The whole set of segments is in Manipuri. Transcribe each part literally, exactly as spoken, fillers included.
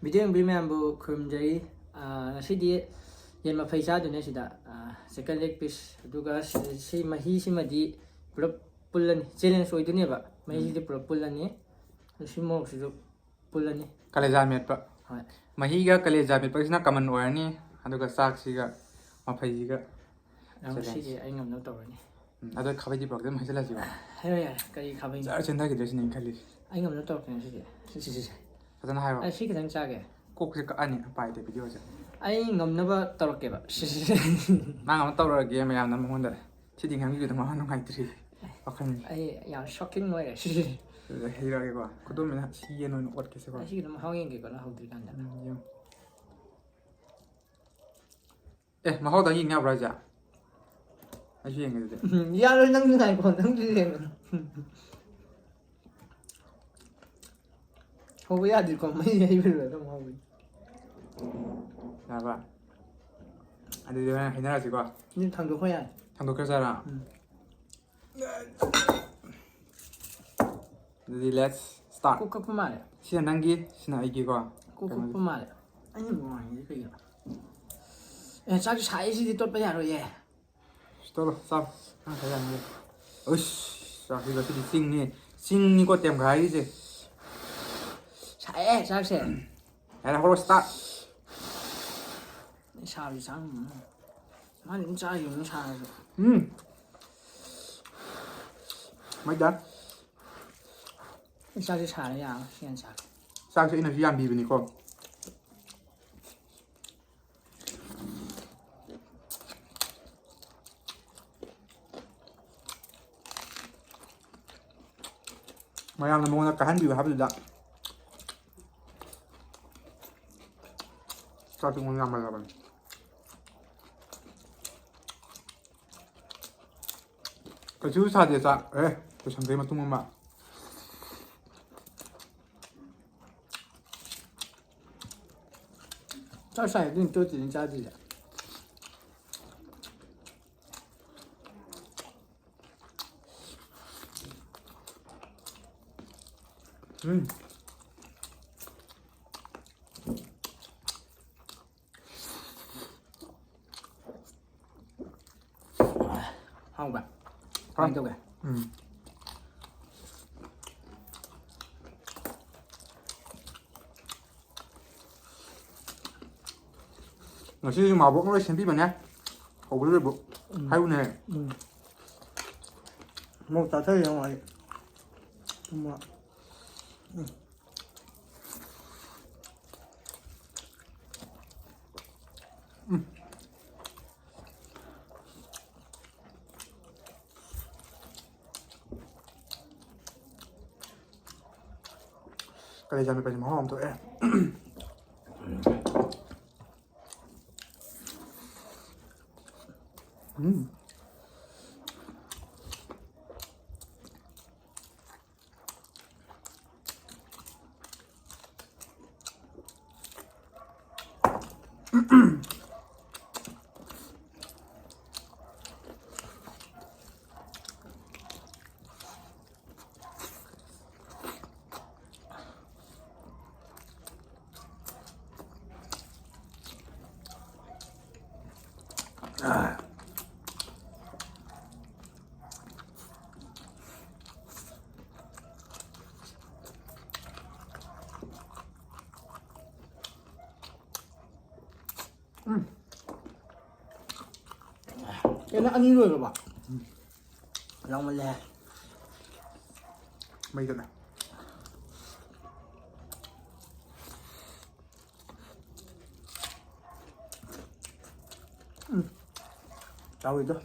ꯚꯤꯗꯤꯑꯣ ꯌꯦꯡꯕꯤ ꯃꯌꯥꯝꯕꯨ ꯈꯨꯔꯨꯝꯖꯔꯤ꯫ ꯑꯥ, ꯉꯁꯤꯗꯤ ꯌꯦꯟ ꯃꯐꯩ ꯆꯥꯗꯣꯏꯅꯦ ꯁꯤꯗ꯫ ꯑꯥ, chicken leg piece꯫ ꯑꯗꯨꯒ ꯁꯤ, ꯁꯤ ꯃꯍꯤꯁꯤꯃꯗꯤ ꯄꯨꯂꯞ ꯄꯨꯜꯂꯅꯤ꯫ Challenge ꯑꯣꯏꯗꯣꯏꯅꯦꯕ꯫ ꯃꯍꯤꯁꯤꯗꯤ ꯎꯝ꯫ ꯄꯨꯂꯞ ꯄꯨꯜꯂꯅꯤ꯫ ꯑꯗꯨ ꯁꯤ ꯃꯣꯔꯣꯛꯁꯤꯁꯨ ꯄꯨꯜꯂꯅꯤ꯫ ꯀꯂꯦꯖꯥ ꯃꯦꯠꯄ꯫ ꯍꯣꯏ꯫ ꯃꯍꯤꯒ ꯀꯂꯦꯖꯥ ꯃꯦꯠꯄꯁꯤꯅ common ꯑꯣꯏꯔꯅꯤ꯫ ꯑꯗꯨꯒ ꯆꯥꯛꯁꯤꯒ ꯃꯐꯩꯁꯤꯒ꯫ ꯌꯥꯝ challenge꯫ ꯉꯁꯤꯗꯤ ꯑꯩ ꯉꯝꯅꯕ ꯇꯧꯔꯅꯤ꯫ ꯎꯝ, ꯑꯗꯣ ꯈꯥꯕꯩ ꯗꯤꯄꯥꯛꯇ ꯑꯗꯨꯝ ꯍꯩꯖꯤꯜꯂꯁꯤꯀꯣ꯫ ꯍꯥꯏꯔꯣ ꯌꯥꯔꯦ, ꯀꯔꯤ ꯈꯥꯕꯩꯅꯣ? ꯖꯔ ꯆꯦꯟꯊꯈꯤꯗꯣꯏ ꯁꯤꯅꯦ ꯑꯩꯅ ꯈꯜꯂꯤꯁꯦ꯫ ꯑꯩ ꯉꯝꯅꯕ ꯇꯧꯔꯛꯀꯦ ꯉꯁꯤꯗꯤ꯫ ꯁꯤ, ꯁꯤ, ꯁꯤ, ꯁꯤ꯫ ꯐꯖꯅ ꯍꯥꯏꯔꯣ꯫ ꯑꯩ ꯁꯤ ꯈꯤꯇꯪ ꯆꯥꯒꯦ꯫ ꯀꯣꯛꯁꯦ ꯀꯛꯑꯅꯤ ꯎꯄꯥꯏ ꯂꯩꯇꯦ ꯚꯤꯗꯤꯑꯣꯁꯦ꯫ ꯑꯩ ꯉꯝꯅꯕ ꯇꯧꯔꯛꯀꯦꯕ꯫ ꯁꯤ, ꯁꯤ, ꯁꯤ꯫ ꯃꯥ ꯉꯝꯅꯕ ꯇꯧꯔꯛꯑꯒꯦ ꯃꯌꯥꯝꯅ ꯃꯉꯣꯟꯗ꯫ ꯁꯤꯗꯤ ꯉꯥꯡꯕꯤꯕꯗ ꯃꯥ ꯅꯨꯡꯉꯥꯏꯇ꯭ꯔꯤ꯫ ꯋꯥꯈꯜ꯫ ꯑꯩ ꯌꯥꯝ shocking ꯑꯣꯏꯔꯦ꯫ ꯁꯤ, ꯁꯤ, ꯁꯤ꯫ ꯑꯗꯨꯗ ꯍꯩꯔꯛꯑꯒꯦꯀꯣ꯫ ꯈꯨꯗꯣꯝꯕꯤꯅ ꯁꯤ ꯌꯦꯟ ꯑꯣꯏꯅ ꯑꯣꯠꯀꯦꯁꯦꯀꯣ꯫ ꯑꯩ ꯁꯤꯒꯤꯗꯣ ꯃꯍꯥꯎ ꯌꯦꯡꯒꯦꯀꯣ ꯅꯪ ꯍꯧꯗ꯭ꯔꯤꯀꯥꯟꯗ꯫ ꯎꯝ, ꯌꯦꯡꯉꯨ꯫ ꯑꯦ, ꯃꯍꯥꯎꯗꯪ ꯌꯦꯡ ꯌꯥꯕ꯭ꯔꯥ ꯍꯥꯏꯁꯦ? ꯑꯩꯁꯨ ꯌꯦꯡꯒꯦ ꯑꯗꯨꯗꯤ꯫ ꯎꯝ, ꯌꯥꯔꯣꯏ, ꯅꯪꯁꯨ ꯉꯥꯏꯈꯣ, ꯅꯪꯁꯨ ꯌꯦꯡꯉꯣ꯫ ꯍꯧꯕ ꯌꯥꯗꯦꯀꯣ, ꯃꯩ ꯍꯩꯕ ꯂꯣꯏꯔꯒ ꯑꯃꯨꯛ ꯍꯧꯕꯅꯤ꯫ ꯌꯥꯔꯕ? ꯑꯗꯨꯗꯤ ꯍꯣꯔꯦꯟ ꯍꯩꯅꯔꯁꯤꯀꯣ꯫ ꯑꯗꯨꯗꯤ ꯊꯥꯡꯗꯣꯛꯈ꯭ꯔꯣ ꯌꯥꯔꯦ꯫ ꯊꯥꯡꯗꯣꯛꯈ꯭ꯔꯖꯥꯠꯂꯥ? ꯎꯝ꯫ ꯑꯗꯨꯗꯤ let's start꯫ ꯀꯣꯛ ꯀꯛꯄ ꯃꯥꯜꯂꯦ꯫ ꯁꯤꯅ ꯅꯪꯒꯤ, ꯁꯤꯅ ꯑꯩꯒꯤꯀꯣ꯫ ꯀꯣꯛ ꯀꯩꯅꯣ ꯀꯛꯄ ꯃꯥꯜꯂꯦ꯫ ꯑꯩꯅ ꯅꯨꯡꯉꯥꯏꯔꯤꯁꯦ ꯀꯩꯒꯤꯅꯣ? ꯑꯦ, ꯆꯥꯛꯁꯨ ꯁꯥꯏꯌꯦ, ꯁꯤꯗꯤ ꯇꯣꯠꯄ ꯌꯥꯔꯣꯏꯌꯦ꯫ ꯇꯣꯠꯂꯣ, ꯆꯥꯎ꯫ ꯅꯪ ꯈꯔ ꯌꯥꯝ ꯂꯩ꯫ ꯎꯁ, ꯆꯥꯛꯁꯤ ꯉꯁꯤꯗꯤ ꯆꯤꯡꯅꯤ꯫ ꯆꯤꯡꯅꯤꯀꯣ ꯇꯦꯝꯈꯥꯏꯔꯤꯁꯦ꯫ ꯁꯥꯏꯌꯦ ꯆꯥꯛꯁꯦ꯫ ꯌꯥꯔꯦ, ꯍꯧꯔꯣ, start꯫ ꯑꯩ ꯁꯥꯕꯗꯤ ꯆꯥꯡ ꯃꯥꯅ ꯑꯗꯨꯝ ꯆꯥꯈꯤꯕꯅꯤ ꯁꯥꯔꯁꯨ꯫ ꯎꯝ꯫ ꯃꯩꯗ꯫ ꯑꯩ ꯆꯥꯛꯁꯦ ꯁꯥꯔꯦ ꯌꯥꯔꯣꯏ, ꯁꯤ ꯍꯥꯟꯅ ꯆꯥꯒꯦ꯫ ꯆꯥꯛꯁꯦ ꯑꯩꯅꯁꯨ ꯌꯥꯝꯕꯤꯕꯅꯤꯀꯣ꯫ ꯃꯌꯥꯝꯅ ꯃꯉꯣꯟꯗ ꯀꯥꯍꯟꯕꯤꯌꯨ ꯍꯥꯏꯕꯗꯨꯗ ꯆꯥꯛꯇꯨ ꯑꯩꯉꯣꯟꯗ ꯌꯥꯝꯃꯜꯂꯕꯅꯤ꯫ ꯀꯩꯁꯨ ꯁꯥꯗꯦ ꯆꯥꯛ꯫ ꯑꯦ, ꯂꯣꯏꯁꯟꯕꯩ ꯃꯇꯨꯡ ꯑꯃ꯫ ꯆꯥꯛ ꯁꯥꯏ ꯑꯗꯨꯅ ꯇꯣꯠꯇ꯭ꯔꯤꯅꯤ ꯆꯥꯗ꯭ꯔꯤꯁꯦ꯫ ꯎꯝ꯫ ꯍꯥꯎꯕ꯭ꯔꯥ? ꯀꯃꯥꯏꯅ ꯇꯧꯒꯦ? ꯎꯝ꯫ ꯉꯁꯤꯁꯨ ꯃꯥꯕꯣꯛꯅ ꯂꯣꯏ ꯁꯦꯝꯕꯤꯕꯅꯦ꯫ ꯍꯧꯕꯗꯩ ꯂꯣꯏꯕꯧ꯫ ꯎꯝ꯫ ꯍꯥꯏꯕꯨꯅꯦ꯫ ꯎꯝ꯫ ꯃꯣꯔꯣꯛ ꯆꯥꯊꯔꯤ ꯌꯦꯡꯉꯣ ꯑꯩ꯫ ꯎꯝ꯫ ꯎꯝ꯫ ꯀꯂꯦꯖꯥ ꯃꯦꯠꯄꯁꯦ ꯃꯍꯥꯎ ꯑꯃ ꯊꯣꯛꯑꯦ꯫ ꯎꯝ꯫ ꯎꯝ꯫ ꯀꯩꯅꯣ ꯑꯅꯤ ꯂꯣꯏꯔꯕ? ꯎꯝ꯫ ꯌꯥꯎꯃꯜꯂꯦ꯫ ꯃꯩꯗꯅꯦ꯫ ꯎꯝ꯫ ꯆꯥꯎꯋꯤꯗ꯫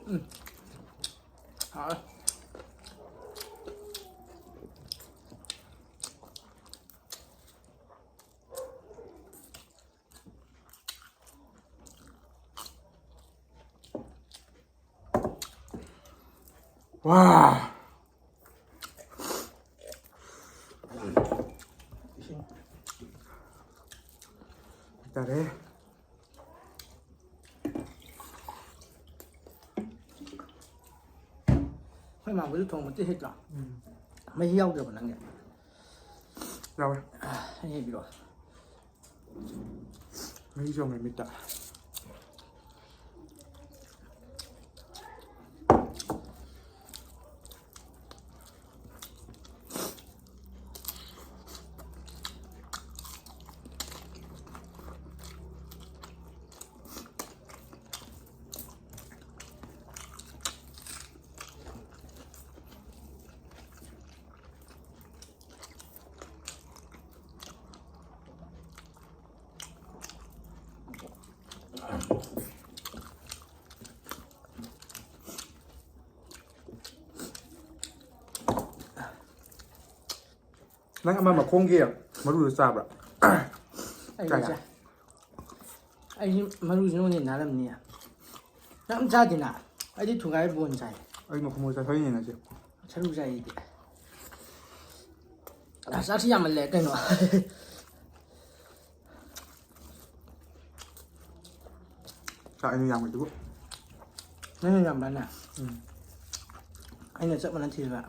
ꯎꯝ꯫ ꯍꯥꯎꯋꯦ꯫ ꯋꯥ꯫ ꯏꯁꯤꯡ꯫ ꯍꯥꯏꯇꯥꯔꯦ꯫ ꯑꯩꯈꯣꯏ ꯃꯥꯡꯕꯁꯨ ꯊꯣꯡꯕꯗꯤ ꯍꯩꯇ꯭ꯔꯣ? ꯎꯝ꯫ ꯃꯍꯤ ꯌꯥꯎꯗ꯭ꯔꯕ ꯅꯪꯒꯤ? ꯌꯥꯎꯋꯦ꯫ ꯑꯩ ꯍꯩꯕꯤꯔꯛꯑꯣ꯫ ꯃꯍꯤ ꯆꯣꯡꯉꯦ ꯃꯤꯠꯇ꯫ ꯅꯪ ꯑꯃ ꯃꯈꯣꯡꯒꯤ ꯃꯔꯨꯗꯣ ꯆꯥꯕ꯭ꯔꯥ? ꯑꯩ ꯆꯥꯏ꯫ ꯆꯥꯏ꯫ ꯑꯩꯁꯤ ꯃꯔꯨꯁꯤ ꯅꯉꯣꯟꯗ ꯅꯥꯔꯝꯅꯤ꯫ ꯌꯥꯝ ꯆꯥꯗꯦꯅ꯫ ꯑꯩꯗꯤ ꯊꯨꯒꯥꯏ ꯕꯣꯟ ꯆꯥꯏ꯫ ꯑꯩ ꯃꯈꯣꯡ ꯃꯔꯨ ꯆꯥꯊꯣꯛꯏꯅꯦ ꯉꯁꯤ꯫ ꯁꯔꯨ ꯆꯥꯏ ꯑꯩꯗꯤ꯫ ꯑꯁ, ꯆꯥꯛꯁꯤ ꯌꯥꯝꯃꯜꯂꯦ ꯀꯩꯅꯣ꯫ ꯆꯥꯛ ꯑꯩꯅ ꯌꯥꯝꯃꯤꯗꯨꯕꯨ꯫ ꯅꯪꯅ ꯌꯥꯝꯕ꯭ꯔꯥꯅꯦ? ꯎꯝ꯫ ꯑꯩꯅ ꯆꯞ ꯃꯥꯟꯅ ꯊꯤꯔꯒ꯫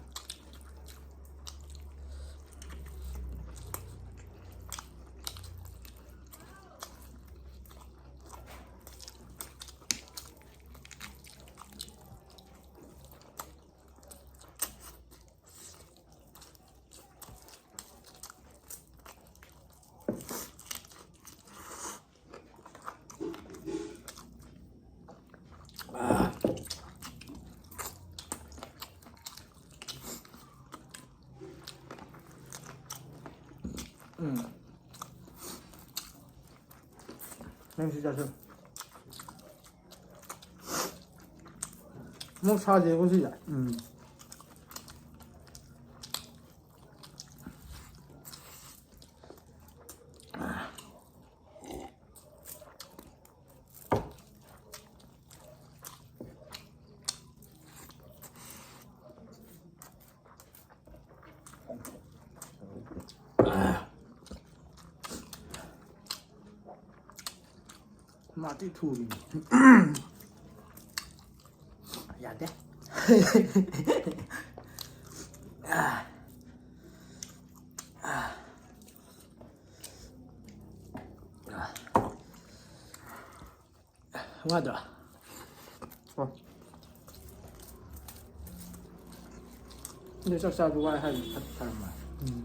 ꯎꯝ꯫ ꯅꯪ ꯁꯤ ꯆꯥꯁꯤꯜꯂꯨ꯫ ꯑꯃꯨꯛ ꯁꯥꯗꯦꯀꯣ ꯁꯤꯁꯦ? ꯎꯝ꯫ ꯃꯥꯗꯤ ꯊꯨꯔꯤꯅꯤ꯫ ꯌꯥꯗꯦ꯫ ꯋꯥꯗ꯭ꯔꯣ? ꯍꯣꯏ꯫ ꯑꯗꯨ ꯆꯥꯛ ꯆꯥꯕ ꯋꯥꯏ ꯍꯥꯏꯕꯗꯤ ꯐꯠ ꯐꯔꯝꯃꯣꯏ꯫ ꯎꯝ꯫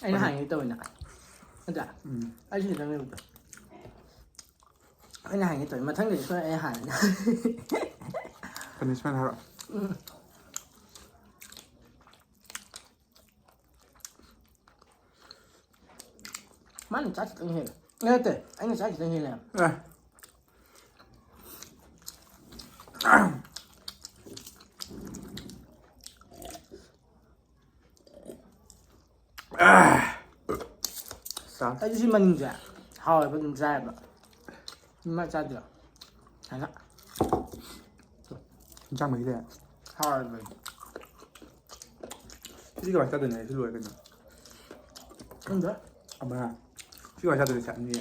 ꯑꯩꯅ ꯍꯥꯏꯒꯦ ꯇꯧꯋꯤꯅ꯫ ꯅꯠꯇ꯭ꯔꯥ? ꯎꯝ꯫ ꯑꯩꯁꯨ ꯈꯤꯇꯪ ꯂꯩꯕꯗꯣ꯫ ꯑꯩꯅ ꯍꯥꯏꯒꯦ ꯇꯧꯋꯤ꯫ ꯃꯊꯪꯗꯗꯤ ꯁꯣꯏ ꯑꯩ ꯍꯥꯟꯅ꯫ Punishment ꯍꯥꯏꯔꯣ꯫ ꯎꯝ꯫ ꯃꯥꯅ ꯆꯥꯛ ꯈꯤꯇꯪ ꯍꯦꯜꯂꯦ꯫ ꯅꯠꯇꯦ, ꯑꯩꯅ ꯆꯥꯛ ꯈꯤꯇꯪ ꯍꯦꯜꯂꯦ ꯍꯥꯏꯕ꯫ ꯑꯦ꯫ ꯆꯥ꯫ ꯑꯩꯁꯨ ꯁꯤ ꯃꯅꯤꯡꯁꯦ ꯍꯥꯎꯋꯦꯕ, ꯑꯗꯨꯝ ꯆꯥꯏꯌꯦꯕ꯫ ꯏꯃꯥ ꯆꯥꯗ꯭ꯔꯣ? ꯁꯨꯃꯥꯏꯅ꯫ ꯏꯟꯁꯥꯡ ꯃꯍꯤ ꯂꯩ꯫ ꯍꯥꯎꯋꯦꯕ꯫ ꯁꯤꯗꯤ ꯀꯃꯥꯏꯅ ꯆꯥꯗꯣꯏꯅꯣ? ꯁꯤ ꯂꯣꯏꯔꯦ ꯀꯩꯅꯣ? ꯈꯪꯗꯦ꯫ ꯑꯃ꯫ ꯁꯤ ꯀꯃꯥꯏꯅ ꯆꯥꯗꯣꯏꯅꯣ? ꯁꯤ ꯑꯅꯤ꯫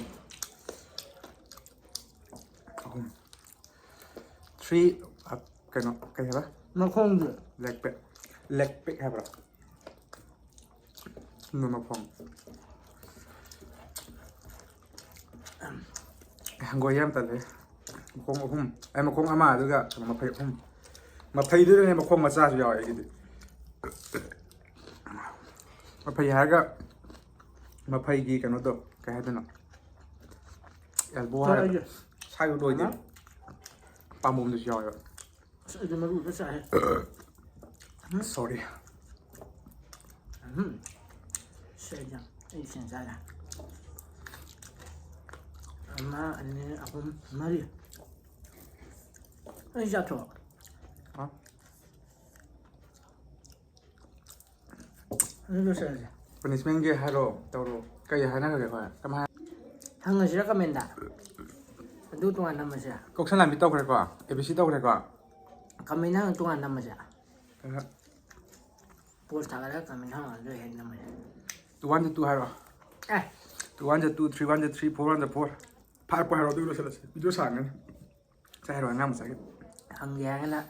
ꯑꯍꯨꯝ꯫ Three, ꯑ, ꯀꯩꯅꯣ, ꯀꯩ ꯍꯥꯏꯕ? ꯃꯈꯣꯡꯗꯨ꯫ Leg piece꯫ Leg piece ꯍꯥꯏꯕ꯭ꯔꯥ? ꯁꯨꯝꯕ ꯃꯈꯣꯡ꯫ ꯍꯪꯒꯣꯏ ꯌꯥꯝ ꯇꯜꯂꯦ꯫ ꯃꯈꯣꯡ ꯑꯍꯨꯝ꯫ ꯑꯩ ꯃꯈꯣꯡ ꯑꯃ, ꯑꯗꯨꯒ ꯀꯩꯅꯣ, ꯃꯐꯩ ꯑꯍꯨꯝ꯫ ꯃꯐꯩꯗꯨꯗꯅꯦ ꯃꯈꯣꯡ ꯃꯆꯥꯁꯨ ꯌꯥꯎꯋꯦ ꯑꯩꯒꯤꯗꯤ꯫ ꯃꯐꯩ ꯍꯥꯏꯔꯒ ꯃꯐꯩꯒꯤ ꯀꯩꯅꯣꯗꯣ ꯀꯩ ꯍꯥꯏꯗꯣꯏꯅꯣ? ꯑꯦꯜꯕꯣ ꯍꯥꯏꯔꯒ ꯁꯥꯏꯕ ꯂꯣꯏꯗꯦ꯫ ꯄꯥꯝꯕꯣꯝꯗꯁꯨ ꯌꯥꯎꯋꯦꯕ꯫ ꯑꯁ, ꯑꯩꯗꯤ ꯃꯔꯨꯗ ꯆꯥꯏ꯫ ꯁꯣꯔꯤ꯫ ꯎꯝ꯫ ꯁꯦ, ꯑꯩꯗꯤ ꯌꯥꯝ, ꯑꯩ ꯁꯦꯡ ꯆꯥꯏ꯫ ꯑꯃ, ꯑꯅꯤ, ꯑꯍꯨꯝ, ꯃꯔꯤ꯫ ꯑꯩ ꯆꯥꯊꯣꯛ꯫ ꯍꯥ? ꯑꯗꯨ ꯂꯣꯏꯁꯤꯜꯂꯁꯦ꯫ ꯄꯅꯤꯁꯃꯦꯟꯒꯤ ꯍꯥꯏꯔꯣ, ꯇꯧꯔꯣ꯫ ꯀꯩ ꯍꯥꯏꯅꯈ꯭ꯔꯒꯦ ꯑꯩꯈꯣꯏ? ꯀꯃꯥꯏ-, ꯍꯪꯉꯁꯤꯔ ꯀꯃꯦꯟꯗ? ꯑꯗꯨ ꯇꯣꯉꯥꯟ ꯅꯝꯃꯁꯤꯔ? ꯀꯣꯛꯁꯟ ꯂꯥꯟꯕꯤ ꯇꯧꯈ꯭ꯔꯦꯀꯣ, ꯑꯦ ꯕꯤ ꯁꯤ ꯇꯧꯈ꯭ꯔꯦꯀꯣ꯫ ꯀꯃꯦꯟ ꯍꯪꯉ ꯇꯣꯉꯥꯟ ꯅꯝꯃꯁꯤꯔ? ꯑꯍ꯫ ꯄꯣꯁ ꯊꯥꯒꯠꯂꯒ ꯀꯃꯦꯟ ꯍꯪꯉ ꯑꯗꯨ ꯍꯦꯛ ꯅꯝꯃꯁꯦ꯫ Two one to two ꯍꯥꯏꯔꯣ꯫ ꯑꯦ꯫ Two one to two, three one to three, four one to four꯫ Five ꯄꯣ ꯍꯥꯏꯔꯣ, ꯑꯗꯨ ꯂꯣꯏꯁꯤꯜꯂꯁꯤ꯫ ꯚꯤꯗꯤꯑꯣ ꯁꯥꯡꯒꯅꯤ꯫ ꯁꯦ ꯍꯥꯏꯔꯣ, ꯑꯉꯥꯡ ꯃꯆꯥꯒꯤ꯫ ꯍꯪꯒꯦ ꯍꯥꯏꯔꯒꯅ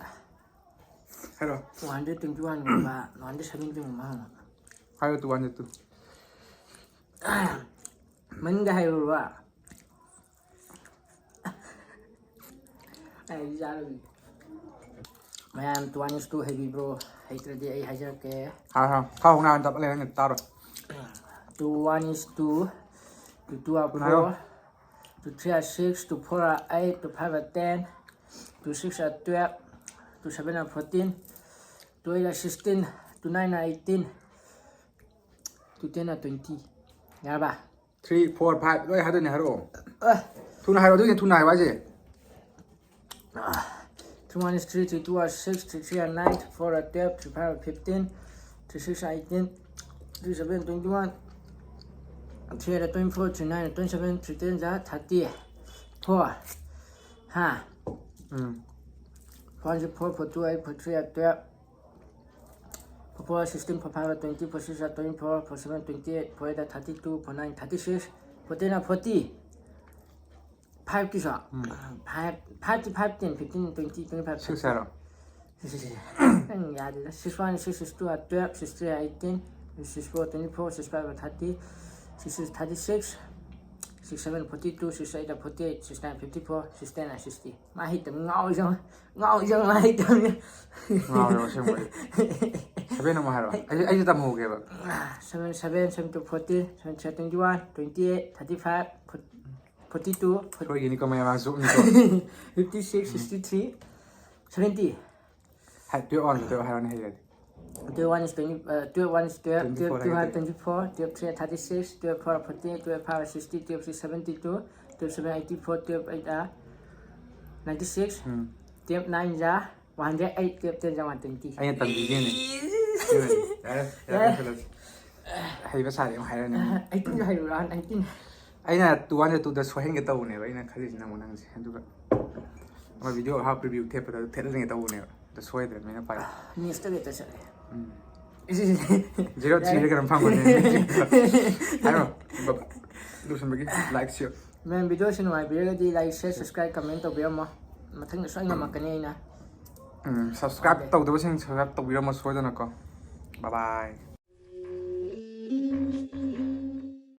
ꯍꯥꯏꯔꯣ꯫ Two hundred twenty one ꯒꯨꯝꯕ, two hundred seventeen ꯒꯨꯝꯕ ꯍꯪꯉꯣ꯫ ꯍꯥꯏꯔꯣ, two one to two꯫ ꯃꯅꯤꯡꯗ ꯍꯥꯏꯔꯨꯔꯕ? ꯑꯩ ꯆꯥꯔꯨꯏ꯫ ꯃꯌꯥꯝ two one is two ꯍꯩꯕꯤꯕ꯭ꯔꯣ? ꯍꯩꯇ꯭ꯔꯗꯤ ꯑꯩ ꯍꯥꯏꯖꯔꯛꯀꯦ꯫ ꯍꯥꯏꯔꯣ, ꯍꯥꯏꯔꯣ꯫ ꯊꯥꯎ ꯉꯥ ꯇꯞ ꯂꯩꯔ ꯇꯥꯔꯣ꯫ Two one is two, two two are ꯊꯨꯅ ꯍꯥꯏꯔꯣ꯫ Four, two three are six, two four are eight, two five are ten, two six are twelve, two seven are fourteen, two eight are sixteen, two nine are eighteen, two ten are twenty꯫ ꯌꯥꯔꯕ? Three, four, five ꯂꯣꯏ ꯍꯥꯏꯗꯣꯏꯅꯦ, ꯍꯥꯏꯔꯛꯑꯣ꯫ ꯑ꯫ ꯊꯨꯅ ꯍꯥꯏꯔꯣ, ꯑꯗꯨꯒꯤꯅꯦ ꯊꯨꯅ ꯍꯥꯏꯌꯣ ꯍꯥꯏꯁꯦ꯫ Two one is three, three two are six, three three are nine, three four are twelve, three five are fifteen, three six are eighteen, three seven twenty one, three eight are twenty four, three nine are twenty seven, three ten are thirty four꯫ ꯍꯥ? ꯎꯝ꯫ Four one is four, four two are eight, four three are twelve, four four are sixteen, four five are twenty, four six are twenty four, four seven twenty eight, four eight are thirty two, four nine thirty six, four ten are forty꯫ Five ꯀꯤꯁꯨ? ꯎꯝ꯫ Five, five T five, ten, fifteen, twenty, twenty five, six ꯍꯥꯏꯔꯣ? ꯁꯤ, ꯁꯤ, ꯁꯤ꯫ ꯅꯪ ꯌꯥꯗꯦꯗ꯫ Six one, six six two are twelve, six three are eighteen, six four twenty four, six five are thirty, six six thirty six, six seven forty two, six eight forty eight, six nine fifty four, six ten sixty꯫ ꯃꯥ ꯍꯩꯇꯕꯅꯤ, ꯉꯥꯎꯔꯤ ꯆꯪꯉꯣ꯫ ꯉꯥꯎꯔꯤ ꯆꯪꯉꯣ, ꯃꯥ ꯍꯩꯇꯕꯅꯤ꯫ ꯉꯥꯎꯔꯦ ꯑꯁꯦꯡꯕꯩ꯫ ꯁꯚꯦꯟ ꯑꯃ ꯍꯥꯏꯔꯣ꯫ ꯑꯩ ꯑꯩꯁꯨ ꯇꯝꯍꯧꯒꯦꯕ꯫ Seven seven, seven two fourteen, seven three twenty one, twenty eight, thirty five, forty two, ꯁꯣꯏꯒꯤꯅꯤꯀꯣ ꯃꯌꯥꯝ ꯆꯨꯞꯅꯤꯀꯣ꯫ Fifty six, sixty three, seventy. ꯍꯥꯏ ꯇꯨꯌꯦꯜꯞ ꯋꯥꯟ ꯇꯨꯌꯦꯜꯞ ꯍꯥꯏꯔꯣꯅꯦ ꯍꯩꯔꯗꯤ꯫ Twelve one is twenty, uh, twelve one is twelve, Twenty four twelve two ꯍꯥꯏꯔꯗꯤ꯫ Twenty four, twelve three thirty six, twelve four forty eight, twelve five sixty, twelve six seventy two, twelve seven eighty four, twelve eight ninety six, ꯎꯝ꯫ Twelve nine one hundred eight, twelve ten one twenty. ꯑꯩꯅ ꯇꯝꯕꯤꯒꯦꯅꯦ꯫ ꯌꯥꯔꯦ ꯌꯥꯔꯦ ꯂꯣꯏꯁꯤꯜꯂꯁꯤ꯫ ꯍꯩꯕ ꯁꯥꯔꯦ ꯑꯃꯨꯛ ꯍꯥꯏꯔꯅꯤ꯫ Eighteen ꯍꯥꯏꯔꯨꯔꯥ, nineteen. ꯑꯩꯅ ꯇꯨ ꯍꯥꯏꯔ ꯇꯨꯗ ꯁꯣꯏꯍꯟꯒꯦ ꯇꯧꯕꯅꯦꯕ ꯑꯩꯅ ꯈꯜꯂꯤꯁꯤꯅ ꯑꯃꯨꯛ ꯅꯪꯁꯦ꯫ ꯑꯗꯨꯒ ꯑꯃ ꯚꯤꯗꯤꯑꯣ ꯍꯥꯞ ꯔꯤꯚꯤꯌꯨ ꯊꯦꯠꯄꯗ ꯊꯦꯠꯍꯟꯒꯦ ꯇꯧꯕꯅꯦꯕ꯫ ꯑꯗ ꯁꯣꯏꯗ꯭ꯔꯕꯅꯤꯅ ꯄꯥꯏ꯫ Next ꯇ ꯆꯠꯂꯦ꯫ ꯎꯝ꯫ ꯖꯤꯔꯣ ꯊ꯭ꯔꯤꯗ ꯀꯩꯅꯣꯝ ꯐꯪꯕꯅꯦ꯫ ꯍꯥꯏꯔꯣ꯫ ꯕꯕꯥ꯫ ꯂꯣꯏꯁꯤꯟꯕꯒꯤ ꯂꯥꯏꯛ ꯁꯤꯌꯔ꯫ Main video ꯁꯤ ꯅꯨꯡꯉꯥꯏꯕꯤꯔꯒꯗꯤ like, share, subscribe, comment ꯇꯧꯕꯤꯔꯝꯃꯣ꯫ ꯃꯊꯪꯗ ꯁꯣꯏ ꯉꯝꯃꯛꯀꯅꯤ ꯑꯩꯅ꯫ ꯎꯝ, subscribe ꯇꯧꯗꯕꯁꯤꯡ subscribe ꯇꯧꯕꯤꯔꯝꯃꯣ ꯁꯣꯏꯗꯅꯀꯣ꯫ Bye bye꯫